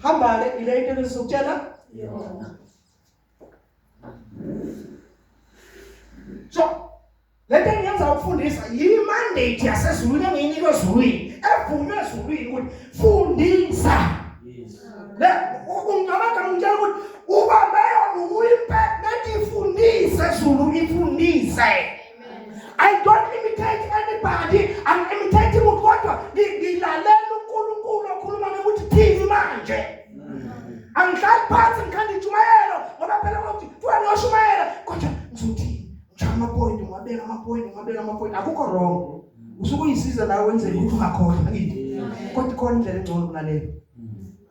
Hamba-ke ile into ebesizokutshela yona. So lento engiyenza ukufundisa yi-mandate yasezulwini engiyinikwe ezulwini, evunywe ezulwini ukuthi fundisa. Le ungicabanga ngitshela ukuthi ubambe yona uyimpe lethi ifundise Zulu ifundise. I don't imitate anybody. I'm imitating umuntu kodwa ngilalela uNkulunkulu okhuluma nokuthi thini manje. Angihlali phansi ngikhanda intshumayelo ngoba phela ukuthi kuthiwa ngiyoshumayela kodwa ngizothini? Ngishaya amapoint ngiwabeka amapoint ngiwabeka amapoint akukho wrong. Usuke uyisiza nawe wenzele ukuthi ungakhohlwa angithi. Kodwa ikhona indlela engcono kunaleyo.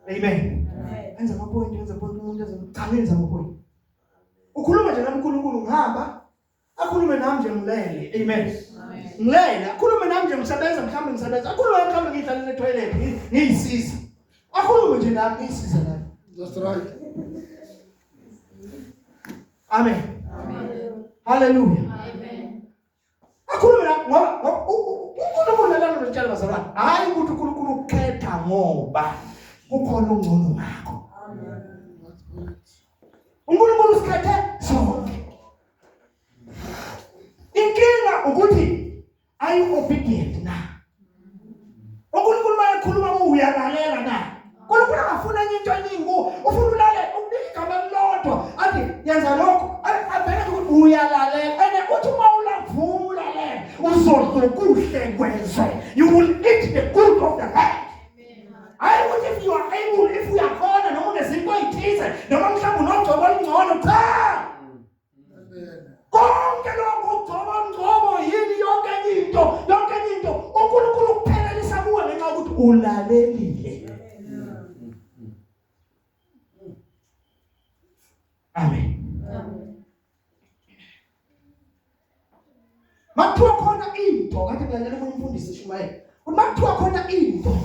Amen. Enza amapoint enza amapoint umuntu enza cha ngenza amapoint. Ukhuluma nje noNkulunkulu ngihamba akhulume nami nje ngilele amen ngilele akhulume nami nje ngisebenza mhlawumbe ngisebenza akhulume nami mhlawumbe ngiyihlalele etoilet ngiyisiza akhulume nje nami ngiyisiza nami. That's right. Amen. Amen. Hallelujah. Amen. Akhulume nami ngoba uNkulunkulu lana notshela bazalwane hayi ukuthi uNkulunkulu ukhetha ngoba kukhona ongcono ngakho. Amen. That's good. uNkulunkulu usikhethe sonke. Inkinga ukuthi are you obedient na? uNkulunkulu mayekhuluma kuwe uyalalela na? uNkulunkulu akafuna enye into eningi kuwe, ufuna ulale ukunika igama elilodwa athi yenza lokho, abheke ukuthi uyalalela. And uthi uma ulavuma ulalela uzodla okuhle kwezwe. You will eat the good of the land. Hayi ukuthi if you are able, if uyakhona noma unezinto ey'thize noma mhlawumbe unogcobo olungcono, cha. Konke lokho ugcobo olungcobo yini yonke enye into, yonke enye into uNkulunkulu ukuphelelisa kuwe ngenxa yokuthi ulalelile. Amen. Makuthiwa khona into, kade ngilalela omunye umfundisi eshumayela. Uthi makuthiwa khona into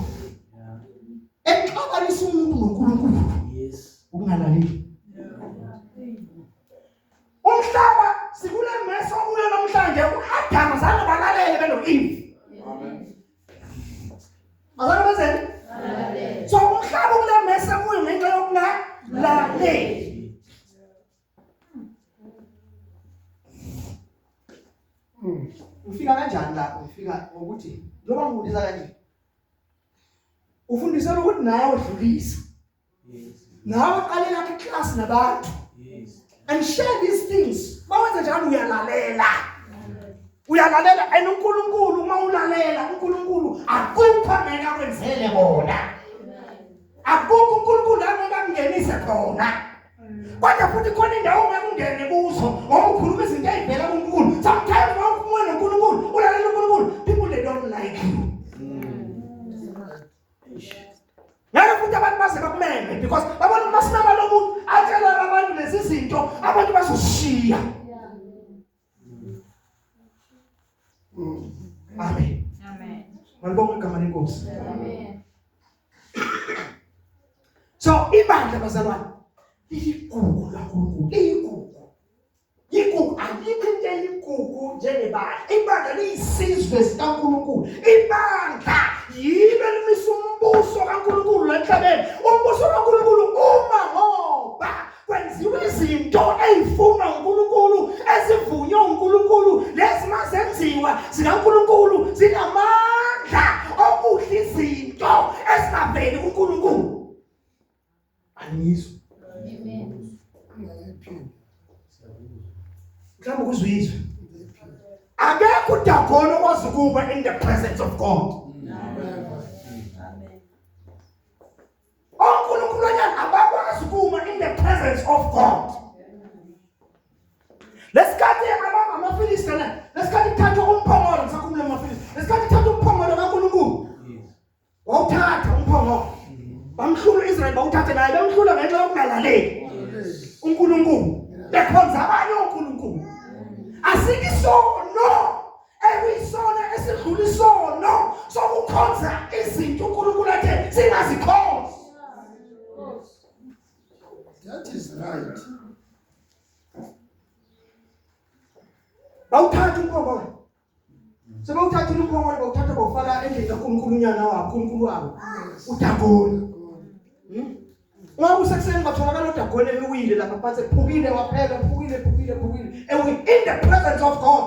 exabanisa umuntu noNkulunkulu. Yes. Ukungalaleli. Umhlaba sikule mess okuyo namhlanje uAdam zange balalele beno Eve. Amen. Azange benzeni? So umhlaba ukule mess okuyo ngenxa yokungalaleli. Ufika kanjani lapho? Ufika ngokuthi njengoba ngifundisa kanje. Ufundisela ukuthi nawe udlulise. Nawe qale lakho iclass nabantu. And share these things. Mawenza njalo uyalalela. Uyalalela and uNkulunkulu uma ulalela uNkulunkulu akukho angeke akwenzele kona. Akukho uNkulunkulu angeke akungenise khona. Kodwa futhi khona indawo ongeke ungene kuzo ngoba ukhuluma izinto ezivela kuNkulunkulu. Sometimes uma ukhuluma noNkulunkulu, ulalela uNkulunkulu, people they don't like you. Ngeke futhi abantu baze bakumeme because babona uma sinama lo muntu atshela abantu lezi zinto abantu bazoshiya. Amen. Amen. Malibonga igama lenkosi. Amen. So ibandla bazalwane liyigugu laNkulunkulu, liyigugu. Igugu alikho into eyigugu njengebandla. Ibandla liyisizwe sikaNkulunkulu. Ibandla yilo elimisa umbuso kaNkulunkulu la emhlabeni. Umbuso kaNkulunkulu uma ngoba kwenziwa izinto ezifunwa uNkulunkulu ezivunywe uNkulunkulu lezi mazenziwa zikaNkulunkulu zinamandla okudla izinto ezingaveli kuNkulunkulu. Anizwa? Amen. Mhlawumbe ukuzwizwe. Akekho uDagoni okwazi ukuba in the presence of God. Amen. ONkulunkulu onyana abakwazi ukuma in the presence of God. Lesikhathi abangamaFilisti na lesikhathi kuthathwa umphongolo ngisakhuluma amaFilisti. Lesikhathi kuthathwa umphongolo kaNkulunkulu. Wawuthatha umphongolo. Bamhlula uIsrael bawuthathe naye bamhlula ngenxa yokungalaleli uNkulunkulu. Bekhonza abanye oNkulunkulu. Asikho isono ekuyisona esidlula isono sokukhonza izinto uNkulunkulu athe singazikhonzi. That is right. Bawuthatha umphongolo. Sebewuthathile umphongolo bawuthatha bawufaka endlini kaNkulunkulu unyana wabo, uNkulunkulu wabo. UDagoni. Hmm? Uma kusekuseni kwatholakala uDagoni ewile lapha phansi ephukile waphela phukile phukile phukile ewi in the presence of God.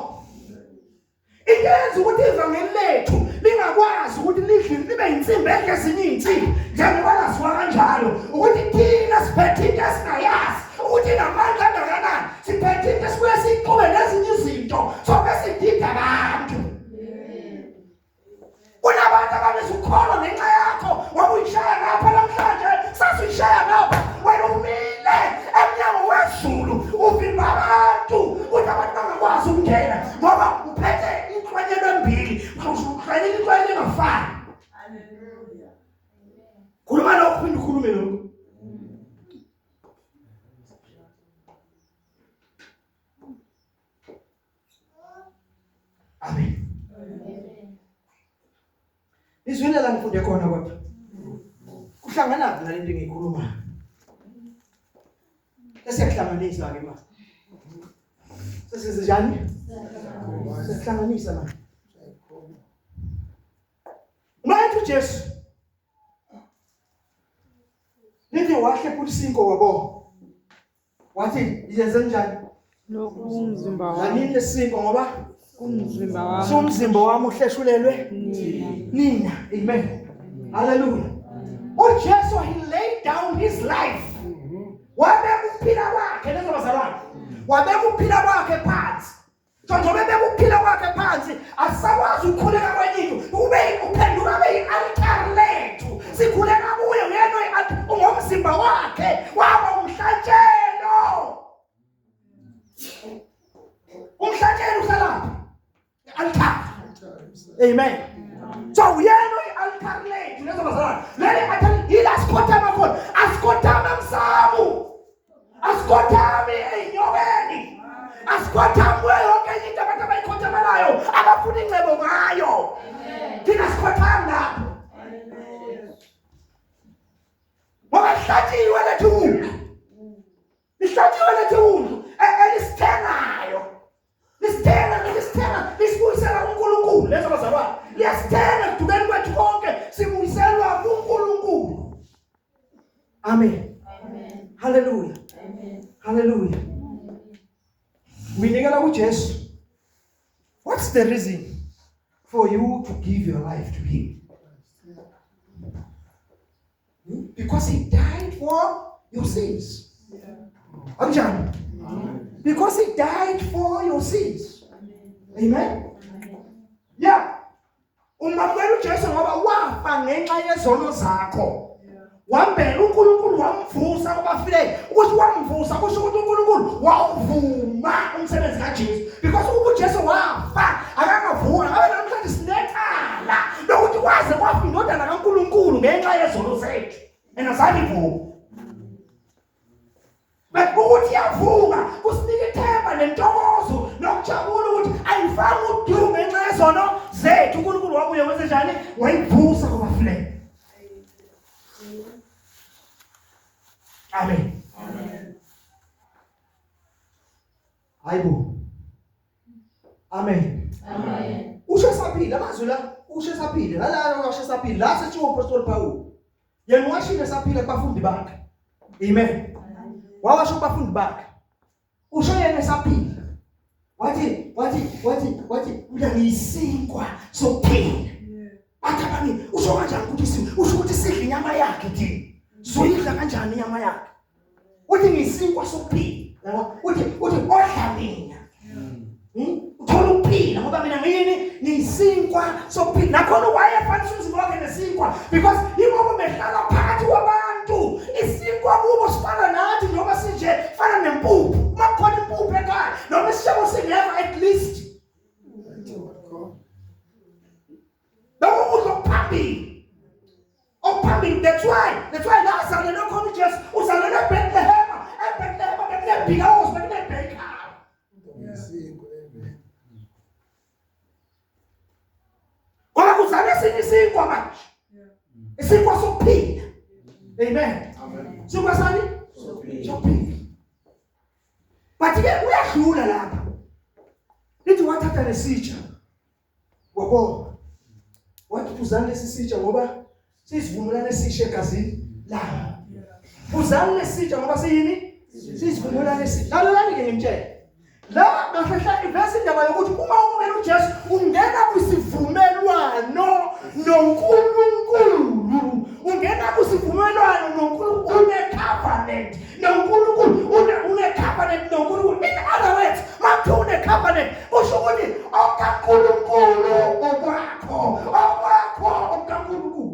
Into eyenza ukuthi ivangeli lethu lingakwazi ukuthi lidle libe insimbi edla ezinye iy'nsimbi njengoba laziwa kanjalo ukuthi thina siphethe into esingayazi ukuthi inamandla angakanani siphethe into esibuye siyixube nezinye izinto sobe sidida abantu. Kunabantu abanezukholwa ngenxa yakho ngoba uyishaya ngapha namhlanje sase uyishaya ngapha wena umile emnyango wezulu uvimba abantu ukuthi abantu bangakwazi ukungena ngoba uphethe inhlwanyelo embili uhlwanyela inhlwanyelo engafani. Khuluma lokhu phinde ukhulume lokhu. Amen. Izwile la ngifunde khona kodwa. Kuhlangana nalento engiyikhulumayo. Sesiyakuhlanganisa ke manje. Sesizenjani? Sesihlanganisa manje. Uma ethi uJesu lithi wahle futhi sinko wabo wathi yenze njani Lokhu kungumzimba wami. Lanini lesinkwa ngoba Kungumzimba wami. Siwumzimba wami uhleshulelwe Nina. nina. Amen. Hallelujah. UJesu he laid down his life. Wabeka ukuphila kwakhe lezo bazalwane. Wabeka ukuphila kwakhe phansi. Njengoba ebeka ukuphila kwakhe phansi asisakwazi ukukhuleka kwenye into ube uphenduka abe yi-altare lethu sikhuleka kuye uyena oyi-altare ungomzimba wakhe waba umhlatshelo umhlatshelo uhlalaphi i-altare amen so uyena oyi-altare lethu lezo bazalwane leli altare yila sikhothama khona asikhothama emsamo asikhothami ey'nyokeni asikhothami kuyo yonke enye into abantu abayikhothemelayo abafuna ingcebo ngayo thina sikhothami lapho ngoba lihlatshiwe lethu wundlu lihlatshiwe lethu wundlu elisithengayo lisithenga lisithenga lisibuyisela kuNkulunkulu lezo bazalwane liyasithenga ekudukeni kwethu konke sibuyiselwa kuNkulunkulu amen amen haleluya amen haleluya uyinikela kuJesu what's the reason for you to give your life to him hmm? Because he died for your sins. Akunjani? Because he died for your sins. Amen. Yeah. Umamukela uJesu ngoba wafa ngenxa yezono zakho. Wambela uNkulunkulu wamvusa kwabafileyo. Ukuthi wamvusa kusho ukuthi uNkulunkulu wawuvuma umsebenzi kaJesu. Because ukuba uJesu wafa akangavuka ngabe namhlanje sinecala lokuthi kwaze kwafa indodana kaNkulunkulu ngenxa yezono zethu. And azange ivuke. But ukuthi iyavuka kusinika ithemba nentokozo nokujabula ukuthi ayifanga udu ngenxa yezono zethu. uNkulunkulu wabuye wenze njani? Wayivusa kwabafileyo. Amen. Amen. Hayibo. Amen. Amen. Usho esaphila amazwi la, usho esaphila. Nalana washo esaphila. La setshiwo uPostoli Paul. Yena washilo esaphila kubafundi bakhe. Amen. Wawasho kubafundi bakhe. Usho yena esaphila. Wathi wathi wathi wathi mina ngiyisinkwa sokuphila. Bathi abanye usho kanjani ukuthi usho ukuthi sidla inyama yakhe thina. Soyidla kanjani inyama yakhe? Uthi ngisinkwa sokuphila. Yabo? Uthi uthi odla mina. Hmm? Uthola ukuphila ngoba mina ngiyini ngiyisinkwa sokuphila. Nakhona wayefanisa umzimba wakhe nesinkwa because ingoba behlala phakathi kwabantu. Isinkwa kubo sifana nathi njengoba sinje fana nempuphu. Uma kukhona impuphu ekhaya noma isishebo singekho at least Lokho okuphambili. Okuphambili that's why that's why la azalelwe khona uJesu uzalelwe eBethlehem. EBethlehem bekunebhikawozi bekunebhekari. Ngoba kuzalwa esinye isinkwa manje. Isinkwa sokuphila. Amen. Amen. Sinkwa sani? Sokuphila. But ke uyadlula lapha. Lithi wathatha lesitsha. Wabonga. Wathi phuzani lesi sitsha ngoba sisivumelwano esisha egazini lami. Phuzani lesitsha ngoba siyini? Sisivumelwano esisha. Lalelani ke ngimtshele. La kahle ivesi indaba yokuthi uma umukela uJesu ungena kwisivumelwano noNkulunkulu. Ungena kwisivumelwano noNkulunkulu, une covenant noNkulunkulu, une covenant noNkulunkulu. In other words, makuthiwa une covenant kusho ukuthi okaNkulunkulu okwakho, okwakho okaNkulunkulu.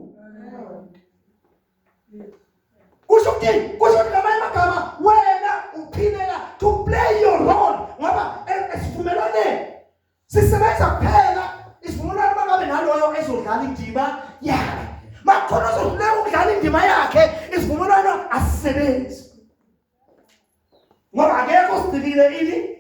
Kusho ukuthini? Kusho ukuthi ngamanye amagama wena uphilela to play your role ngoba esivumelwaneni sisebenza kuphela isivumelwano uma ngabe naloyo ezodlala indima yakhe. Makukhona ozohluleka ukudlala indima yakhe isivumelwano asisebenzi. Ngoba akekho osigcinile ini.